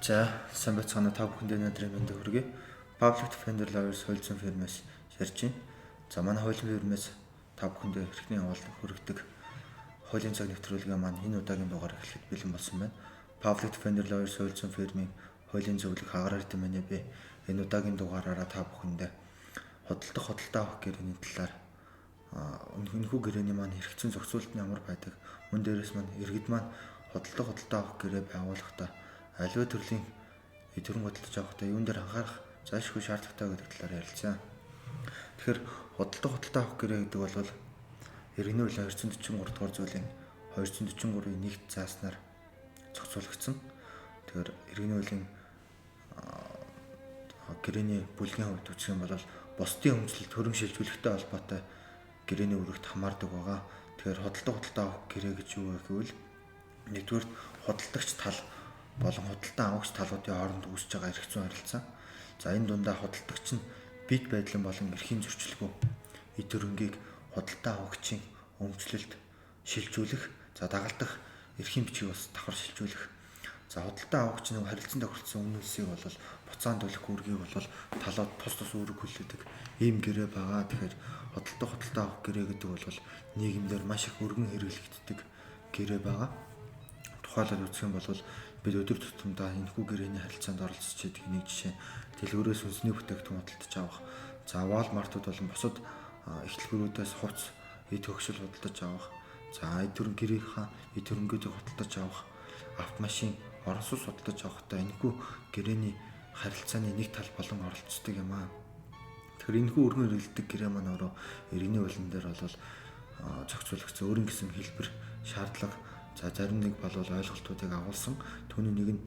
За, сайн байцгаана, та бүхэндээ өнөөдрийн мэндийг хүргэе. Public Defender Lawyers хууль зүйн фирмээс ярьж байна. За, манай хуулийн фирмээс та бүхэндээ хэрхний явуулдаг хүргэдэг хуулийн цаг нэвтрүүлгээ маань энэ удаагийн дугаар эхлэхэд бэлэн болсон байна. Public Defender Lawyers хууль зүйн фирмийн хуулийн зөвлөх Хагаар Эрдэнэ би энэ удаагийн дугаараараа та бүхэндээ худалдах худалдаа авах гэрээний талаар, энэхүү гэрээний маань хэрэгцсэн зохицуулалт нь ямар байдаг, мөн дээрээс маань иргэд маань худалдах худалдаа авах гэрээ байгуулахдаа аливаа төрлийн эд хөрөнгө худалдаж авахдаа юун дээр анхаарах зайлшгүй шаардлагатай гэдэг талаар ярилцсан. Тэгэхээр худалдах худалдаа авах гэрээ гэдэг бол иргэний хуулийн 243 дугаар зүйлийн 243-ийн 1-т зааснаар зохицуулагдсан. Тэгэхээр иргэний хуулийн гэрээний бүлгийн хувьд үзэх юм бол бусдын өмчлөлт хөрөнгө шилжүүлэхтэй холбоотой гэрээний үүрэгт хамаардаг байгаа. Тэгэхээр худалдах худалдаа авах гэрээ гэж юу вэ гэвэл нэгдүгээрт худалдагч тал болон худалдан авагч талуудын хооронд үүсэж байгаа эрх зүйн харилцаа. За, энэ дундаа худалдагч нь бид байдлын болон эрхийн зөрчилгүй эд хөрөнгийг худалдан авагчийн өмчлөлт шилжүүлэх, за дагалдах эрхийн бичгийг бас давхар шилжүүлэх. За, худалдан авагч нэг харилцан тохиролцсон өмнө үлсийг бол буцаан төлөх үүргийг бол талууд тус тус үүрэг хүлээдэг ийм гэрээ байгаа. Тэгэхээр худалдах худалдаа авах гэрээ гэдэг бол нийгэмдэр маш их өргөн хэрэглэгддэг гэрээ байгаа. Тухайлбал үзэх юм бол бид өдөр тутамдаа энэхүү гэрээний харилцаанд оролцож байдаг нэг жишээ дэлгүүрээс үндэсний бүтээгдэхүүн худалдаж авах. За, Walmart-ууд болон бусад их дэлгүүрүүдээс хувцас, эд хөгшил худалдаж авах. За, эд хөрөнгө гэрийнхаа эд хөрөнгөдийг худалдаж авах, автомашин, орон сууц худалдаж авахдаа энэхүү гэрээний харилцааны нэг тал болон оролцдог юм аа. Тэгэхээр энэхүү өргөн хэрэглэдэг гэрээ маань өөрөө иргэний хуулийн дээр бол зохицуулагдсан өөрийн гэсэн хэлбэр, шаардлага, за зарим нэг бол ойлголтуудыг агуулсан. Түүний нэг нь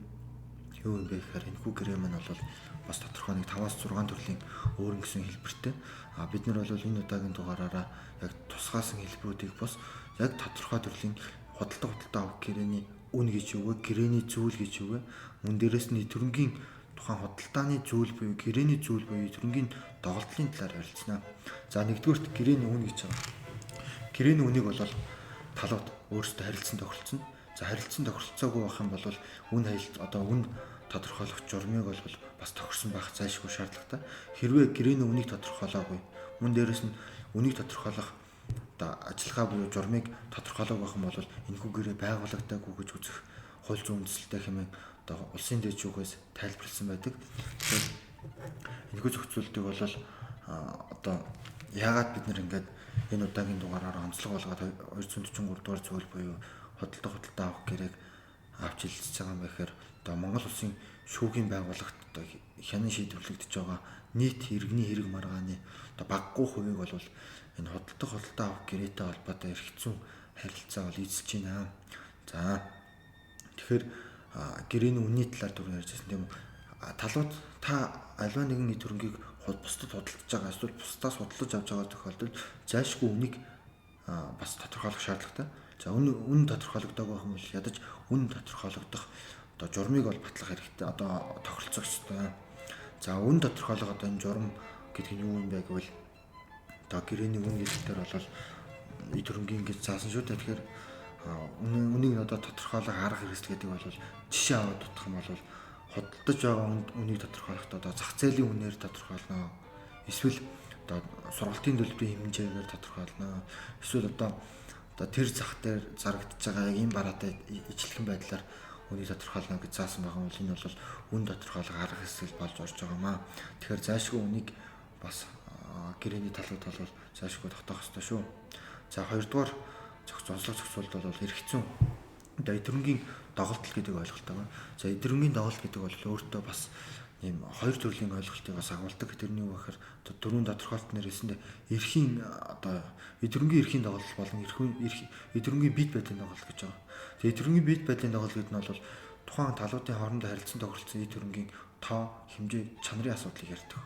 юу юм бэ гэхээр энэхүү гэрээ маань бол бас тодорхой нэг 5-аас 6 төрлийн өөрийн гэсэн хэлбэртэй. А бид нар бол энэ удаагийн дугаараараа яг тусгаасан хэлбэрүүдийг бас яг тодорхой төрлийн худалдах худалдаа авах гэрээний үн гэж юу вэ? Гэрээний зүйл гэж юу вэ? Мөн дээрээс нь төрөнгийн тухайн худалдааны зүйл буюу гэрээний зүйл буюу төрөнгийн доголдлын талаар ярилцсанаа. За, нэгдүгээрт гэрээний үн гэж байгаа. Гэрээний үнийг бол талууд өөрсдөө харилцан тохиролцоно. За, харилцан тохиролцоогүй байх юм бол үн хаялт одоо үн тодорхойлох журмыг бол бас тохирсон байх зайлшгүй шаардлагатай. Хэрвээ гэрээний үнийг тодорхойлоогүй, мөн дээрээс нь үнийг тодорхойлох одоо ажиллагаа буюу журмыг тодорхойлоогүй байх юм бол энэхүү гэрээ байгуулагдаагүй гэж үзэх хууль зүйн үндэслэлтэй хэмээн одоо улсын дээд шүүхээс тайлбарласан байдаг. Тэгэхээр энэхүү зохицуултыг бол одоо яагаад бид нэр ингээд энэ удаагийн дугаараар онцлог болгоод 243 дугаар зүйл буюу худалдах худалдаа авах гэрээг авч хэлцэж байгаа юм бэ гэхээр одоо Монгол улсын шүүхийн байгууллагт одоо хянан шийдвэрлэгдэж байгаа нийт иргэний хэрэг маргааны одоо багагүй хувийг бол энэ худалдах худалдаа авах гэрээтэй холбоотой эрх зүйн харилцаа бол эзэлж байна. За, тэгэхээр гэрээний үнний талаар түрүү ярьж байсан, тийм үү? Талууд та аливаа нэгэн эд хөрөнгийг бусдад худалдаж байгаа эсвэл бусдаас худалдаж авч байгаа тохиолдолд зайлшгүй үнийг бас тодорхойлох шаардлагатай. За, үн үн тодорхойлогдоогүй байх юм бол ядаж үн тодорхойлогдох одоо журмыг бол батлах хэрэгтэй. Одоо тохиролцох ёстой. За, үн тодорхойлох одоо энэ журам гэдэг нь юу юм бэ гэвэл одоо гэрээний үн гэдэг дээр бол эд хөрөнгийн гэж заасан шүү дээ. Тэгэхээр үнийг одоо тодорхойлох арга хэрэгсэл гэдэг бол жишээ аваад дутах юм бол худалдаж байгаа үнийг тодорхойлохдоо одоо зах зээлийн үнээр тодорхойлно. Эсвэл одоо сургалтын төлбөрийн хэмжээгээр тодорхойлно. Эсвэл одоо тэр зах дээр зарагдаж байгаа яг ийм бараатай ижилхэн байдлаар үнийг тодорхойлно гэж заасан байгаа бол энэ бол үн тодорхойлох арга хэрэгсэл болж орж байгаа маа. Тэгэхээр зайлшгүй үнийг бас гэрээний талууд бол зайлшгүй тогтоох ёстой шүү. За, хоёрдугаар онцлог зохицуулалт бол эрх зүйн одоо эд хөрөнгийн доголдол гэдэг ойлголт байгаа. За, эд хөрөнгийн доголдол гэдэг бол өөртөө бас ийм хоёр төрлийн ойлголтыг бас агуулдаг. Тэрний юу гэхээр одоо дөрвөн тодорхойлолт нэр хэлсэндээ эрхийн одоо эд хөрөнгийн эрхийн доголдол болон эд хөрөнгийн бит байдлын доголдол гэж байгаа. Тэгээ эд хөрөнгийн бит байдлын доголдол гэдэг нь бол тухайн талуудын хоорондоо харилцан тохиролцсон эд хөрөнгийн тоо, хэмжээ, чанарын асуудлыг ярьдаг.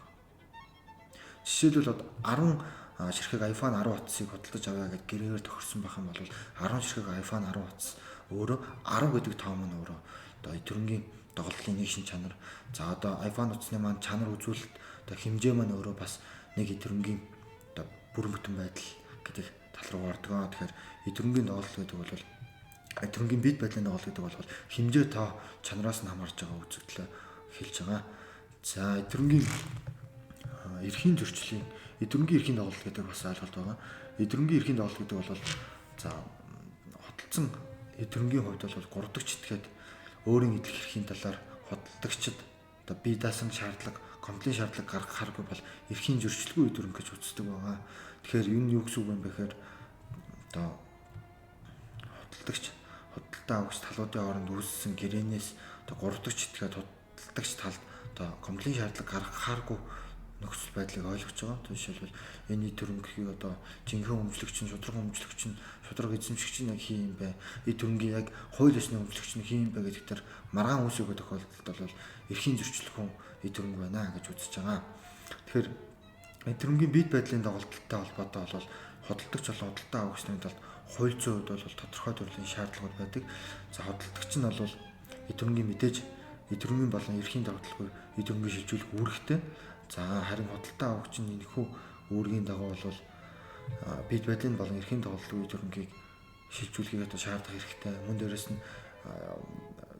Жишээлбэл одоо 10 ширхэг iPhone 10 утсыг худалдаж авъя гэдээ гэрээгээр тохирсон байх юм бол 10 ширхэг iPhone 10 утас өөрөө 10 гэдэг тоо маань өөрөө одоо эд хөрөнгийн доголдлын нэг шин чанар. За, одоо iPhone утасны маань чанар үзүүлэлт одоо хэмжээ маань өөрөө бас нэг эд хөрөнгийн одоо бүрэн бүтэн байдал гэдэг тал руу ордог. Тэгэхээр эд хөрөнгийн доголдол гэдэг бол Эд хөрөнгийн бит байдлын доголдол гэдэг бол хэмжээ тоо чанараас нь хамаарж байгаа үзэгдлээ хэлж байгаа. За эд хөрөнгийн эрхийн зөрчлийн эд хөрөнгийн эрхийн доголдол гэдэг бас ойлголт байгаа. Эд хөрөнгийн эрхийн доголдол гэдэг бол за худалдсан эд хөрөнгийн хувьд бол 3 дахь читгээд өөрийн эдлэх эрхийн талаар худалдагчид одоо бие даасан шаардлага, гомдлын шаардлага гаргахааргүй бол эрхийн зөрчилгүй эд хөрөнгө гэж үздэг байгаа. Тэгэхээр энэ юу гэсэн үг юм бэ гэхээр одоо худалдагч худалдаа авагч талуудын хооронд үүссэн гэрээнээс одоо 3 дахь читгээд худалдагч талд одоо гомдлын шаардлага гаргахааргүй нөхцөл байдлыг ойлгож байгаа. Жишээлбэл энэ эд хөрөнгийг одоо жинхэнэ өмчлөгч нь, шударга өмчлөгч нь, шударга эзэмшигч нь яг хин юм бэ? Эд хөрөнгийн яг хууль ёсны өмчлөгч нь хин юм бэ гэдэг тэр маргаан үүсэх тохиолдолд бол эрхийн зөрчил хүн эд хөрөнгө байна гэж үзэж байгаа. Тэгэхээр эд хөрөнгийн бит байдлын доголдолтой холбоотой бол худалдагч болон худалдаа авагчдын талд хууль зүйн хувьд бол тодорхой төрлийн шаардлагууд байдаг. За худалдагч нь бол эд хөрөнгийн мэдээж эд хөрөнгийн болон эрхийн догдолгүй эд хөрөнгийг шилжүүлэх үүрэгтэй. За харин худалдаа авагч нь энэхүү үүргийн дагуу бол бит байдлын болон эрхийн доголдолгүй эд хөрөнгийг шилжүүлэхийг одоо шаардах хэрэгтэй. Мөн дээрээс нь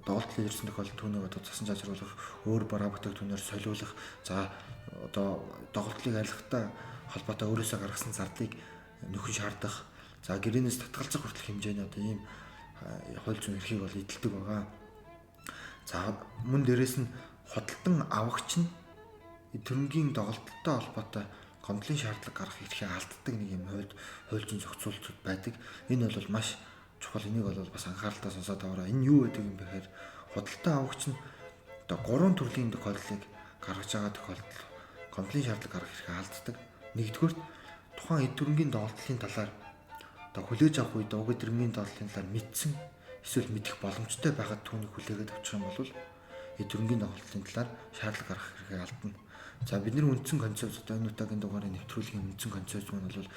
доголдол ирсэн тохиолдолд түүнийг одоо цасан жажруулах, өөр бараа бүтээгдэхүүнээр солиулах, за одоо доголдлыг арилгахтай холбоотой өөрөөсөө гаргасан зардлыг нөхөн шаардах, за гэрээнээс татгалзах хүртэлх хэмжээний одоо ийм хууль зүйн эрхийг бол эдэлдэг байгаа. За мөн дээрээс нь худалдан авагч нь эд хөрөнгийн доголдолтой холбоотой гомдлын шаардлага гаргах эрхийг алддаг нэг юм хууль зүйн зохицуултууд байдаг. Энэ бол маш чухал, энийг бол бас анхааралтай сонсоод аваарай. Энэ юу гэдэг юм бэ гэхээр худалдан авагч нь одоо гурван төрлийн тохиолдлыг гаргаж байгаа тохиолдолд гомдлын шаардлага гаргах эрхийг алддаг. Нэгдүгээрт тухайн эд хөрөнгийн доголдлын талаар одоо хүлээж авах үед уг эд хөрөнгийн доголдлын талаар мэдсэн эсвэл мэдэх боломжтой байхад түүнийг хүлээгээд авчих юм бол эд хөрөнгийн доголдлын талаар шаардлага гаргах эрхийг алдна. За бидний үндсэн концепц одоо энэ удаагийн дугаарын нэвтрүүлгийн үндсэн концепц маань бол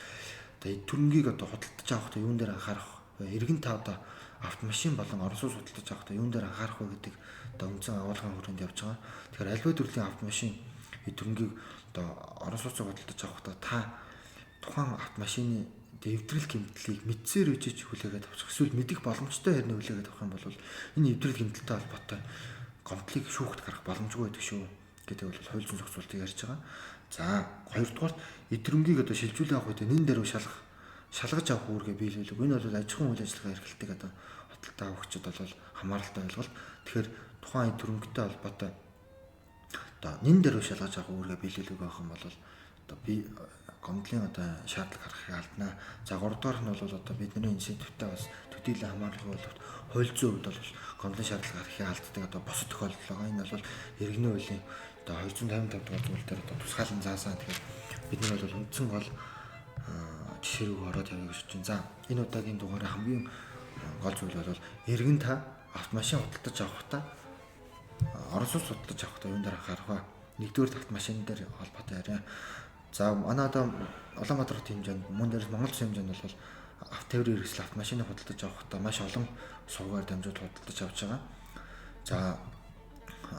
одоо эд хөрөнгийг одоо худалдаж авахдаа юун дээр анхаарах вэ? Эргэн та одоо автомашин болон орон сууц худалдаж авахдаа юун дээр анхаарах вэ гэдэг одоо үндсэн агуулгын хүрээнд явж байгаа. Тэгэхээр альва төрлийн автомашин эд хөрөнгийг одоо орон сууцыг худалдаж авахдаа та тухайн автомашины эвдрэл гэмтлийг мэдсээр үжиж хүлээгээд авчих. Эсвэл мэдэх боломжтой хэрнээ хүлээгээд авах юм бол энэ эвдрэл гэмтэлтэй холбоотой гомдлыг шүүхт гаргах боломжгүй байдаг шүү гэдэг бол хууль зүйн зохицуултыг ярьж байгаа. За хоёрдугаарт эд хөрөнгийг одоо шилжүүлээ авах үед нэн дээр шалгаж авах үүргээ биелүүлэг. Энэ бол аж ахуйн үйл ажиллагаа эрхэлдэг одоо худалдаа авагчид бол хамааралтай ойлголт. Тэгэхээр тухайн эд хөрөнгөтэй холбоотой одоо нэн дээр шалгаж авах үүргээ биелүүлэг байх юм бол одоо би гомдлын одоо шаардлага гаргахыг алднаа. За гуравдугаар нь бол одоо бидний энэ сэдвтэй бас төдийлөн хамааралгүй боловч хууль зүйн хувьд бол гомдлын шаардлага гаргахыг алддаг одоо бусад тохиолдол байгаа. Энэ бол иргэний хуулийн одоо 255 дугаар зүйл дээр одоо тусгаалan заасан. Тэгэхээр бид нар бол үндсэн гол жишээ рүү ороод явъя гэж бодож байна. За энэ удаагийн дугаараа хамгийн гол зүйл бол эргэн та автомашин худалдаж авахдаа орон сууц худалдаж авахдаа юун дээр анхаарах вэ? Нэгдүгээр автомашин дээр холбоотой яриа. За манай одоо Улаанбаатар хотын хэмжээнд мөн дээрс Монгол улсын хэмжээнд бол автотээврийн хэрэгсэл автомашиныг худалдаж авахдаа маш олон сувгаар дамжуулж худалдаж авч байгаа. За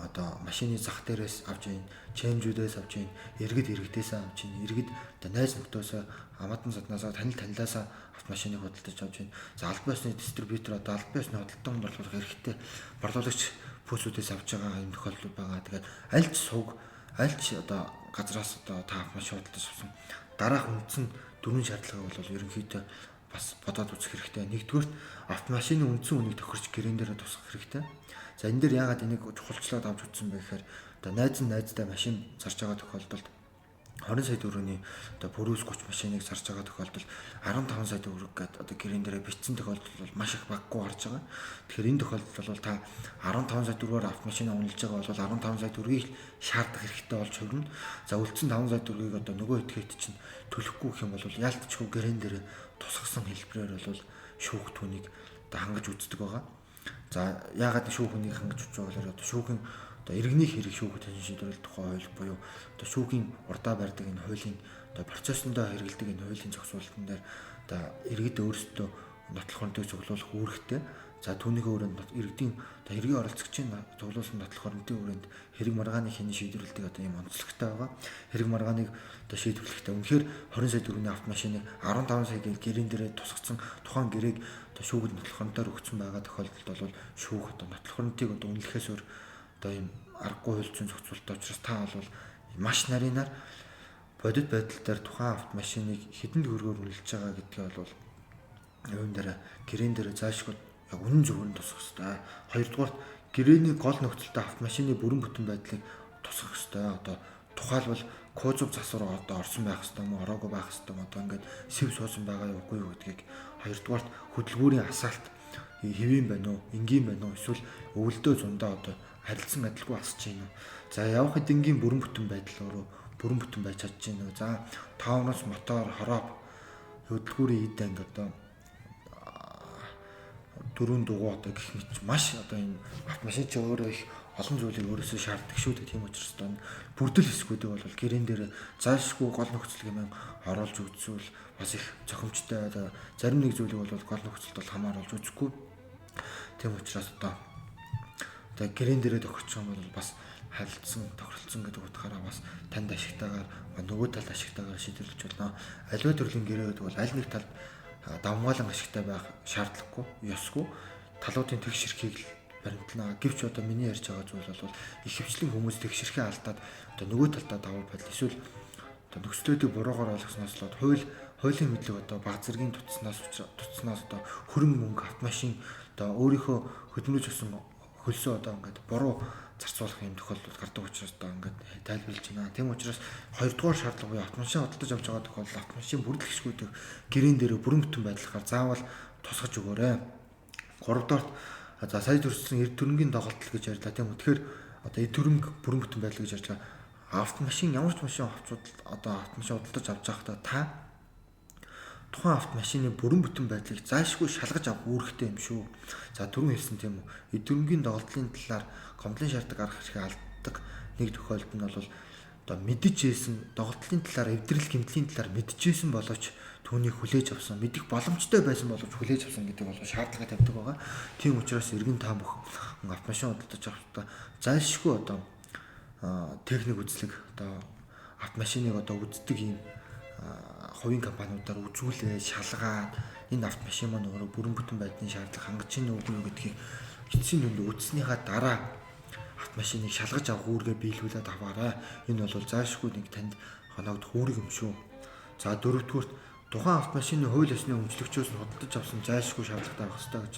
одоо машины зах дээрээс авч ийн, чэнжүүдээс авч ийн, иргэд иргэдээс авч ийн, иргэд одоо найз нөхдөсөө амаатан саднаасаа танил танилаасаа автомашиныг худалдаж авч ийн. За албан ёсны дистрибьютор одоо албан ёсны худалдан борлуулах эрхтэй борлуулагч пүүсүүдээс авч байгаа юм тохиолдол байгаа. Тэгээд аль ч сувг аль ч одоо газраас одоо та автомашин худалдаж авсан дараах үндсэн дөрвөн шаардлагыг бол ерөнхийдөө бас бодоод үзэх хэрэгтэй. Нэгдүгээрт автомашины үндсэн үнийг тохирч гэрээн дээр тусгах хэрэгтэй. За энэ дээр яагаад энийг чухалчлаад авч үзсэн бэ гэхээр одоо найз нь найздаа машин зарж байгаа тохиолдолд 20 сая төгрөгийн одоо Prius 30 машиныг зарж байгаа тохиолдолд 15 сая төгрөг гээд одоо гэрэн дээрээ бичсэн тохиолдол бол маш их баггүй гарч байгаа. Тэгэхээр энэ тохиолдолд бол та 15 сая төгрөгөөр автомашина үнэлж байгаа бол 15 сая төгрөгийг шаардах хэрэгтэй болж хувирна. За үлдсэн 5 сая төгрөгийг одоо нөгөө этгээд чинь төлөхгүй гэх юм бол яалтчгүй гэрэн дээрээ тусгасан хэлбэрээр бол шүүх түүнийг одоо хангаж үздэг байгаа. За яагаад шүүх үнийг хангаж үзэж байгаа вэ? Одоо шүүхийн одоо иргэний хэрэг шүүхэд хянан шийдвэрлэх тухай хууль буюу одоо шүүхийн урдаа барьдаг энэ хуулийн одоо процессондоо хэрэглэдэг энэ хуулийн зохицуулалтан дээр одоо иргэд өөрсдөө нотлох хорионтыг цуглуулах үүрэгтэй. За түүнийхээ өрөөнд иргэдийн одоо хэргийн оролцогчийн цуглуулсан нотлох хорионтын өрөөнд хэрэг маргааны хинэн шийдвэрлэдэг одоо ийм онцлогтой байгаа. Хэрэг маргааныг одоо шийдвэрлэхдээ үнэхээр 20 сая төгрөгийн автомашиныг 15 сая гэл гэрэн дээрээ тусгацсан тухайн гэрээг одоо шүүхэд нотлох хорионтоор өгсөн байгаа тохиолдолд бол шүүх одоо нотлох хорионтыг одоо үнэлэхээс өөр одоо ийм аргагүй хууль зүйн зохицуулттай учраас та бол маш нарийнаар бодит байдал дээр тухайн автомашиныг хэдэн төгрөгөөр үнэлж байгаа гэдгээ бол юун дээр гэрэн дээр заашгүй яг үнэн зөвхөн тусгах хэрэгтэй. Хоёрдугаарт гэрээний гол нөхцөлтэй автомашины бүрэн бүтэн байдлыг тусгах хэрэгтэй. Одоо тухайлбал кузов засвар одоо орсон байх хэрэгтэй юм уу, ороогүй байх хэрэгтэй юм, одоо ингээд сэв суусан байгаа юу, үгүй юу гэдгийг. Хоёрдугаарт хөдөлгүүрийн асаалт хэвийн байна уу, энгийн байна уу, эсвэл өвөлдөө зундаа одоо харилцан адилгүй асч гин үү. За явах эдэнгийн бүрэн бүтэн байдал өөрөө бүрэн бүтэн байж чадж гин үү. За тоомноос мотор, хороп, хөдөлгүүрийн эд анги одоо дөрвөн дугуй одоо гэх мэт маш одоо энэ автомашин чи өөрөө их олон зүйлийг өөрөөсөө шаарддаг шүү дээ. Тийм учраас одоо бүрдэл хэсгүүдийг бол гэрэн дээр заашгүй гол нөхцөл гэмэн оруулж үзвэл бас их зохимжтой. Одоо зарим нэг зүйлийг бол гол нөхцөлд бол хамааруулж үзэхгүй. Тийм учраас одоо гэрэн дээрээ тохирчих юм бол бас харилцсан, тохиролцсон гэдэг утгаараа бас танд ашигтайгаар нөгөө талд ашигтайгаар шийдвэрлэж болно. Аливаа төрлийн гэрээ гэдэг бол аль нэг талд давмгаалan ашигтай байх шаардлагагүй, ёсгүй. Талуудын тэгш эрхийг л баримтлана. Гэвч одоо миний ярьж байгаа зүйл бол их хвчлэн хүмүүс тэгш эрхээ алдаад одоо нөгөө талдаа давуу байдал эсвэл одоо нөхцлүүдийг буруугаар ойлгосноос л хуулийн мэдлэг одоо баг зэргийн тутснаас одоо хөрөнгө мөнгө автомашин одоо өөрийнхөө хөдөлмөрж өссөн хөлсөө одоо ингээд буруу зарцуулах юм тохиолдол гардаг учраас одоо ингээд тайлбарлаж байна. Тийм учраас хоёрдугаар шаардлага буюу автомашин худалдаж авч байгаа тохиолдолд автомашин бүрдэл хэсгүүдийг гэрэн дээр бүрэн бүтэн байдлаар заавал тусгаж өгөөрэй. Гуравдугаарт за сая төрсөн эрд төрөнгийн доголдол гэж ярьлаа, тийм үү. Тэгэхээр одоо эд төрөнг бүрэн бүтэн байдал гэж ярьж байгаа. Автомашин ямар ч машин одоо автомашин худалдаж авч байхдаа та тухайн автомашины бүрэн бүтэн байдлыг зайлшгүй шалгаж авах үүрэгтэй юм шүү. За түрүүн хэлсэн тийм үү. Эд төрөнгийн доголдлын талаар гомдлын шаарддаг арга хэрэг алддаг нэг тохиолдол нь бол одоо мэдчихсэн доголдлын талаар эвдрэл гэмтлийн талаар мэдчихсэн боловч түүнийг хүлээж авсан, мэдэх боломжтой байсан боловч хүлээж авсан гэдэг бол шаардлага тавьдаг байгаа. Тийм учраас эргэн та бүхэн автомашин худалдаж авахдаа зайлшгүй одоо техник үзлэг одоо автомашиныг одоо үздэг юм хувийн компаниудаар үзүүлээ, шалгаад энэ автомашин маань өөрөө бүрэн бүтэн байдлын шаардлага хангаж чинь үгүй юу гэдгийг эцсийн дүнд үзснийхаа дараа автомашиныг шалгаж авах үүргээ биелүүлээд аваарай. Энэ бол заашгүй нэг танд хоногдох үүрэг юм шүү. За дөрөвдүгüрт тухайн автомашины хууль ёсны өмчлөгчөөс нь худалдаж авсан зайлшгүй шаардлагатай байх ёстой гэж.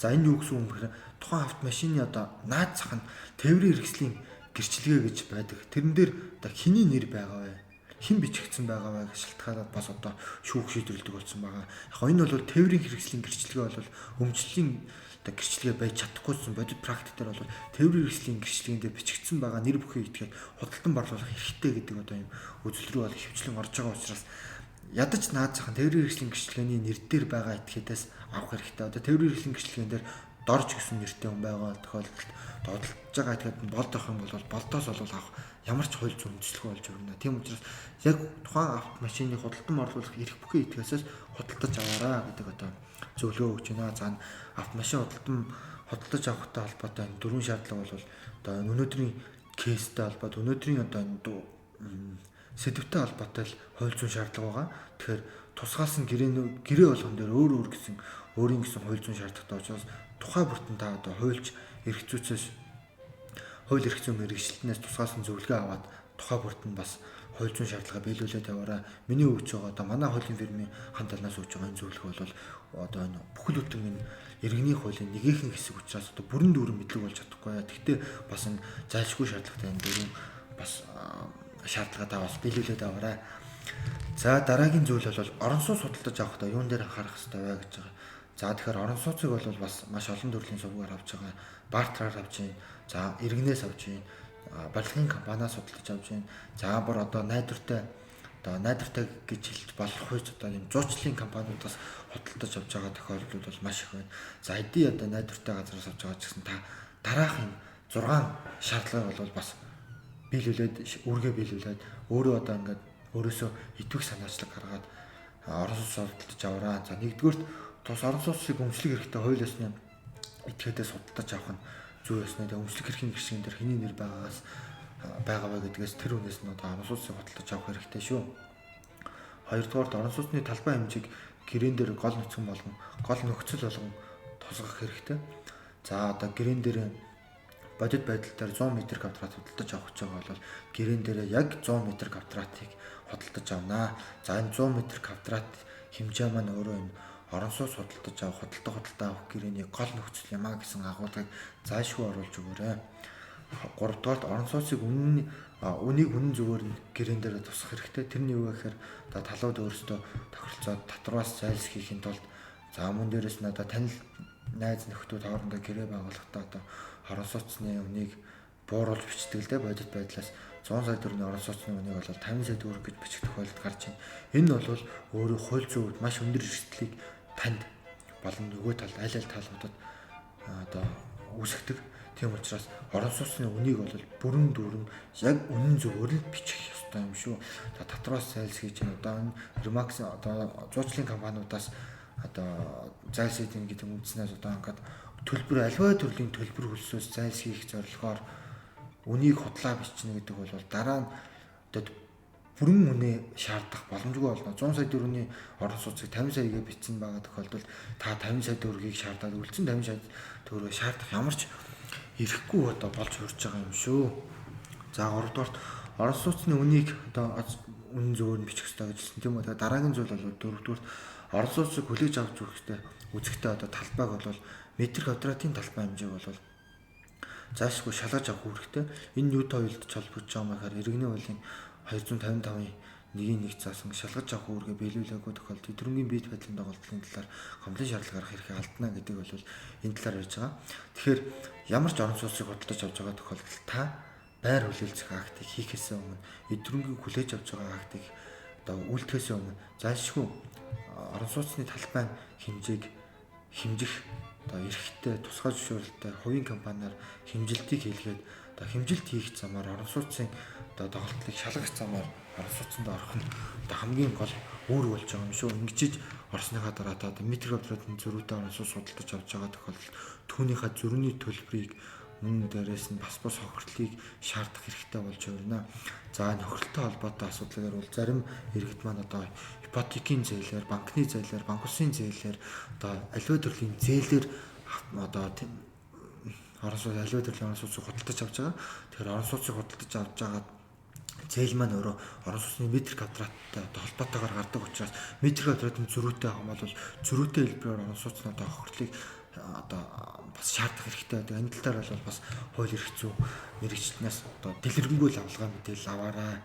За энэ юу гэсэн юм бэ гэхээр тухайн автомашины одоо наад зах нь тээврийн хэрэгслийн гэрчлэгээ гэж байдаг. Тэрэн дээр одоо хэний нэр байгаа вэ? Хэн бичигдсэн байгаа вэ гэж шалтгаалаад бас одоо шүүх шийдвэрлэдэг болсон байгаа. Яг энэ бол тээврийн хэрэгслийн гэрчлэгээ бол өмчлөлийн одоо гэрчлэгээ байж чадахгүйсэн бодит практик дээр бол тээврийн хэрэгслийн гэрчлэгээн дээр бичигдсэн байгаа нэр бүхий итгээд худалдан борлуулах хэрэгтэй гэдэг одоо юм үзэл рүү бол хөвчлэн орж байгаа учраас ядаж наад захын тээврийн хэрэгслийн гэрчлэгээний нэр дээр байгаа этгээдээс авах хэрэгтэй. Одоо тээврийн хэрэгслийн гэрчлэгээн дээр дорж гэсэн нэртэй хүн байгаа тохиолдолд додолж байгаа этгээд нь болд авах юм бол болдоос бол авах ямар ч хууль зүйн үндэслэхгүй болж өгнө. Тийм учраас яг тухайн автомашиныг худалдан борлуулах эрх бүхий этгээсээс худалдаж аваарай гэдэг одоо зөвлөгөө өгч байна. За автомашин худалдаж авахтай холбоотой энэ дөрвөн шаардлага бол одоо өнөөдрийн кейстэй холбоотой өнөөдрийн одоо энэ сэдвтэй холбоотой л хууль зүйн шаардлага байгаа. Тэгэхээр тусгаалсан гэрээ болгон дээр өөр өөр гэсэн өөрийн гэсэн хууль зүйн шаардлагатай учраас тухай бүртэн та одоо хуульч эрх зүйцээс хууль эрх зүйн мэргэжилтнээс тусгаалсан зөвлөгөө аваад тухай бүртэн бас хууль зүйн шаардлага биелүүлээд яваарай. Миний өгч байгаа одоо манай хуулийн фирмийн хан талнаас өгч байгаа энэ зөвлөгөө бол одоо энэ бүхэл бүтэн энэ иргэний хуулийн нэгэн хэсэг учраас одоо бүрэн дүүрэн мэдлэг болж чадахгүй. Гэхдээ бас энэ зайлшгүй шаардлагатай энэ дөрвөн бас шаардлага та бас биелүүлээд аваарай. За дараагийн зүйл бол орон сууц худалдаж авахдаа юун дээр анхаарах хэрэгтэй вэ гэж байгаа. За тэгэхээр орон сууцыг бол бас маш олон төрлийн сувгаар авч байгаа. Бартераар авч байна. За иргэнээс авч байна. Барилгын компаниас худалдаж авч байна. За бүр одоо найдвартай гэж хэлж болох үеч одоо юм зуучлалын компаниудаас худалдаж авч байгаа тохиолдлууд бол маш их байна. За хэдий одоо найдвартай газараас авч байгаа ч гэсэн та дараах юм 6 шаардлага бол бас биелүүлээд үүргээ биелүүлээд өөрөө одоо ингээд өөрөөсөө итгэх санаачлаг гаргаад орон сууц худалдаж аваарай. За нэгдүгüүрт тус орон сууцыг өмчлөх хэрэгтэй хууль ёсны этгээдээс худалдаж авах нь зүй ёсны. Тэгээ өмчлөх эрхийн гишгэн дээр хэний нэр байгаагаас байгаа вэ гэдгээс тэр хүнээс нь одоо орон сууцыг худалдаж авах хэрэгтэй шүү. Хоёрдугаарт орон сууцны талбай хэмжээг гэрээн дээр гол нөхцөл болгон гол нөхцөл болгон тусгах хэрэгтэй. За одоо гэрээн дээр бодит байдал дээр 100 м квадрат худалдаж авах гэж байгаа бол гэрээн дээр яг 100 м квадратыг худалдаж авнаа. За энэ 100 м квадрат хэмжээ маань өөрөө энэ орон сууц худалдаж авах, худалдаа авах гэрээний гол нөхцөл юм а гэсэн агуулгыг зайлшгүй оруулж өгөөрэй. Гуравдугаарт орон сууцыг үнийг үнэн зүгээр нь гэрээн дээр тусах хэрэгтэй. Тэрний юу гэхээр одоо талууд өөрсдөө тохиролцоод татвараас зайлсхийхийн хийхин тулд за мөн дээрээс нь одоо танил найз нөхдүүд хоорондоо гэрээ байгуулахдаа одоо орон сууцны үнийг бууруулж бичдэг л дээ. Бодит байдлаас 100 сая төгрөгийн орон сууцны үнийг бол 50 сая төгрөг гэж бичих тохиолдол гарч байна. Энэ бол өөрөө хууль зүйн хувьд маш өндөр эрсдлийг танд болон нөгөө талд аль аль талуудад одоо үүсгэдэг. Тийм учраас орон сууцны үнийг бол бүрэн дүүрэн яг үнэн зөвөөр л бичих ёстой юм шүү. За татвараас зайлсхийж байна. Одоо энэ Remax одоо зуучлалын компаниудаас одоо зайлсхийх гэдэг үндснээс одоо ингээд төлбөр аливаа төрлийн төлбөр хөлсөөс зайлсхийх зорилгоор үнийг худлаа бичнэ гэдэг бол дараа нь одоо бүрэн үнэ шаардах боломжгүй болно. 100 сая төгрөгийн орон сууцыг 50 саягаа бичсэн байгаа тохиолдолд та 50 сая төгрөгийг шаардаад үлдсэн 50 сая төгрөгөө шаардах ямар ч эрхгүй одоо болж хурж байгаа юм шүү. За 3 дугаарт орон сууцны үнийг одоо үнэн зөвөөр нь бичих ёстой гэж хэлсэн тийм үү. Тэгээ дараагийн зүйл бол 4 дугаарт орон сууцыг хүлээж авч үзэхдээ үзэхдээ одоо талбайг бол метр квадратын талбай хэмжээг бол заашгүй шалгаж авах үүрэгтэй. Энэ юутай уялдаж холбогдож байгаа юм гэхээр иргэний хуулийн 255-ын 1-ийн 1 заасан шалгаж авах үүргээ биелүүлээгүй тохиолдолд эдгэрэнгийн бие байдлын доголдолын талаар гомдлын шаардлага гаргах эрхээ алдана гэдэг бол энэ талаар ярьж байгаа. Тэгэхээр ямар ч орон сууцыг худалдаж авч байгаа тохиолдолд та байр хүлээлцэх актыг хийхээс өмнө эдгэрэнгийн хүлээж авч байгаа актыг одоо үйлдэхээс өмнө зайлшгүй орон сууцны талбай хэмжээг хэмжих одоо эрхтэй тусгай зөвшөөрөлтэй хувийн компаниар хэмжилтийг хийлгээд одоо хэмжилт хийх замаар орон сууцын одоо доголдлыг шалгах замаар орон сууцанд орох нь одоо хамгийн гол үүрэг болж байгаа юм шүү. Ингэжиж орсныхаа дараа та одоо метр квадратын зөрүүтэй орон сууц худалдаж авч байгаа тохиолдолд түүнийхээ зөрүүний төлбөрийг мөн дээрээс нь бас бус хохирлыг шаардах хэрэгтэй болж байна. За нөхрөлтэй холбоотой асуудлаар бол зарим иргэд маань одоо ипотекийн зээлээр, банкны зээлээр, банк улсын зээлээр одоо аливаа төрлийн зээлээр одоо орон сууц аливаа төрлийн орон сууцыг худалдаж авч байгаа. Тэгэхээр орон сууцыг худалдаж авч байгаа зээл маань өөрөө орон сууцны метр квадраттай одоо холбоотойгоор гардаг учраас метр квадратын зөрүүтэй авах юм бол зөрүүтэй хэлбэрээр орон сууцны одоо хохирлыг одоо бас шаардах хэрэгтэй байдаг. Энэ тал дээр бол бас хууль эрх зүйн мэргэжилтнээс одоо дэлгэрэнгүй л авалгаа мэдээлэл аваарай.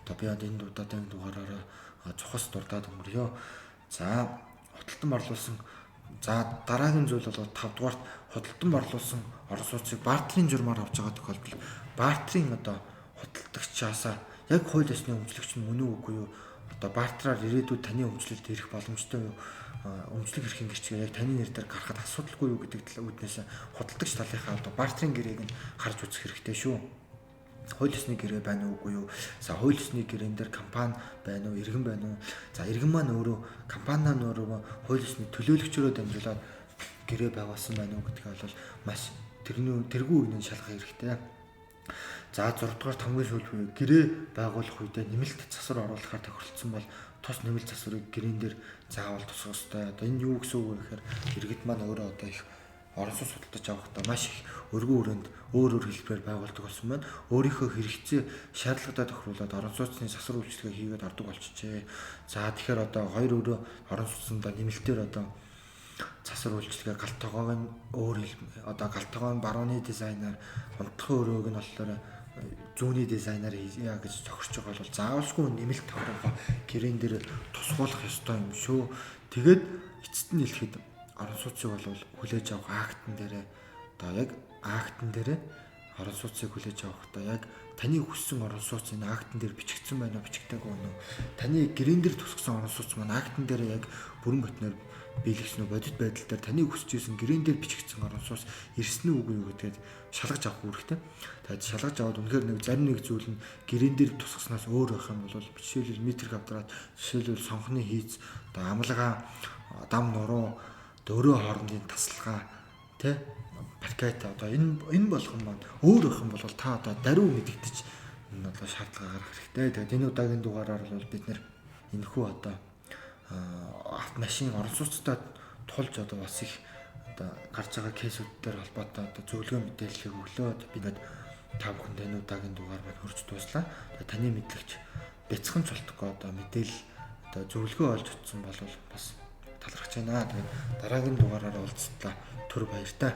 Одоо би одоо энэ удаад энэ дугаараараа цухас дурдаад өнгөрье. За худалдан борлуулсан за дараагийн зүйл бол 5 дугаарт худалдан борлуулсан орон сууцыг бартерын журмаар авч байгаа тохиолдолд бартерын одоо худалдагчаасаа яг хууль ёсны өмчлөгч нь мөн үү үгүй юу? Одоо бартераар ирээдүйд таны өмчлөлд ирэх боломжтой юу? Өмчлөх эрхийн гэрчгээр яг таны нэр дээр гарахад асуудалгүй юу гэдэг тал үүднээс худалдагч талынхаа одоо бартерын гэрээг нь харж үзэх хэрэгтэй шүү. Хууль ёсны гэрээ байна уу үгүй юу? За хууль ёсны гэрээн дээр компани байна уу, иргэн байна уу? За иргэн маань өөрөө компани маань өөрөө хууль ёсны төлөөлөгчөөрөө дамжуулаад гэрээ байгуулсан байна уу гэдгийг бол маш тэрний тэргүй үгнэн шалгах хэрэгтэй. За 6 дугаар хамгийн сүүл буюу гэрээ байгуулах үедээ нэмэлт засвар оруулахаар тохиролцсон бол тус нэмэлт засварыг гэрээн дээр заавал тусгах ёстой. Одоо энэ юу гэсэн үг вэ гэхээр иргэд маань өөрөө одоо их орон сууц худалдаж авахдаа маш их өргөн өрөөнд өөр өөр хэлбэрээр байгуулдаг болсон байна. Өөрийнхөө хэрэгцээ шаардлагатай тохируулаад орон сууцны засвар үйлчилгээ хийгээд ордог болчихжээ. За тэгэхээр одоо хоёр өрөө орон сууцнда нэмэлтээр одоо засвар үйлчилгээ галт тогоог нь өөр одоо галт тогоо нь барууны дизайнаар унтлагын өрөөг нь болохоор зүүнний дизайнаар хийя гэж тохирч байгаа бол заавалжгүй нэмэлт тохиргоо гэрээн дээр тусгуулах ёстой юм шүү. Тэгээд эцэст нь хэлэхэд орон сууцыг бол хүлээж авах актан дээрээ одоо яг актан дээрээ орон сууцыг хүлээж авахдаа яг таны хүссэн орон сууц энэ актан дээр бичигдсэн байна уу, бичигдээгүй байна уу? Таны гэрээн дээр тусгасан орон сууц маань актан дээр яг бүрэн ботноор биелэгсэн үү? Бодит байдал дээр таны хүсэж исэн гэрээн дээр бичигдсэн орон сууц ирсэн үү үгүй юу гэдгээд шалгаж авах үүрэгтэй. Тэгээд шалгаж аваад үнэхээр нэг зарим нэг зүйл нь гэрээн дээр тусгаснаас өөр байх юм бол жишээлбэл метр квадрат, жишээлбэл сонхны хийц, одоо амлага, дам нуруу, Одоо өрөө хоорондын тасалгаа тэ паркет одоо энэ болгон маань өөр байх юм бол та одоо даруй мэдэгдэж энэ одоо шаардлага гаргах хэрэгтэй. Тэгээд энэ удаагийн дугаараар бол бид нэр энэхүү одоо автомашин орон сууцтай тулж одоо бас их одоо гарч байгаа кейсүүд дээр холбоотой одоо зөвлөгөө мэдээллийг өглөө. Би ингээд та бүхэнд энэ удаагийн дугаар маань хүрч дууслаа. Тэгээ таны мэдлэгч бяцхан чултгүй одоо мэдээлэл одоо зөвлөгөө олж утсан бол бас талархаж байна. Тэгээд дараагийн дугаараар уулзтлаа. Түр баяртай.